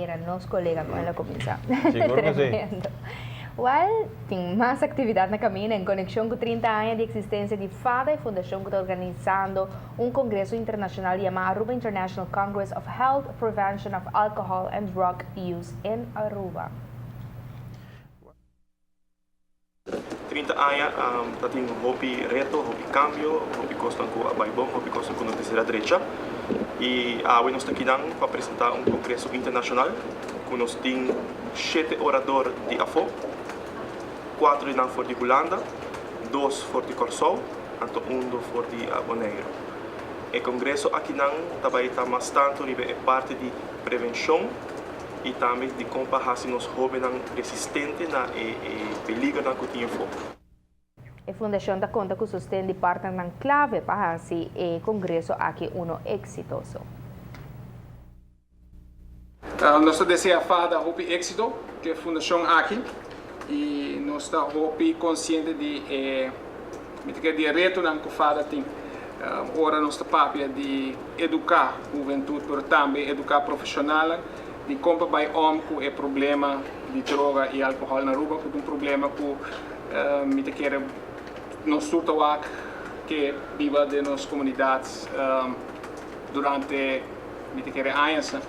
Mira nos colega con el a cuminsa. Sigur cu si. Tremendo. Wel, tin mas actividad na camina en conexion cu 30 aña di existencia di FADA, e fundacion cu ta organisando un congreso internacional yama Aruba International Congress of Health Prevention of Alcohol and Drug Use in Aruba. 30 aña ta tin hopi reto, hopi cambio, hopi cosnan cu a bay bon, hopi cosnan cu no mester a drecha. Y awe nos ta kinan pa presenta un congreso internacional cu nos tin shete orador di afo, cuatro di nan for di Hulanda, dos for di Corsou, anto undo for di Boneiro. E congreso akinan ta bay ta mas tanto riba e parti di prevencion y tambe di con pa haci nos hobennan resistente na e peligernan cu tin afo. E fundacion ta conta cu sosten di partnernan clave pa haci e congreso aki uno exitoso. Nos ta desea FADA hopi exito cu e fundacion aki y nos ta hopi consciente di e di e retonan cu FADA tin ora nos ta papia di educa hubentud, pero tambe educa profesionalnan di con pa bay om cu e problema di droga y alcohol na Aruba, cu ta un problema cu mi ta kere nos tur ta wak cu biba den nos comunidad durante, mi ta kere, añanan.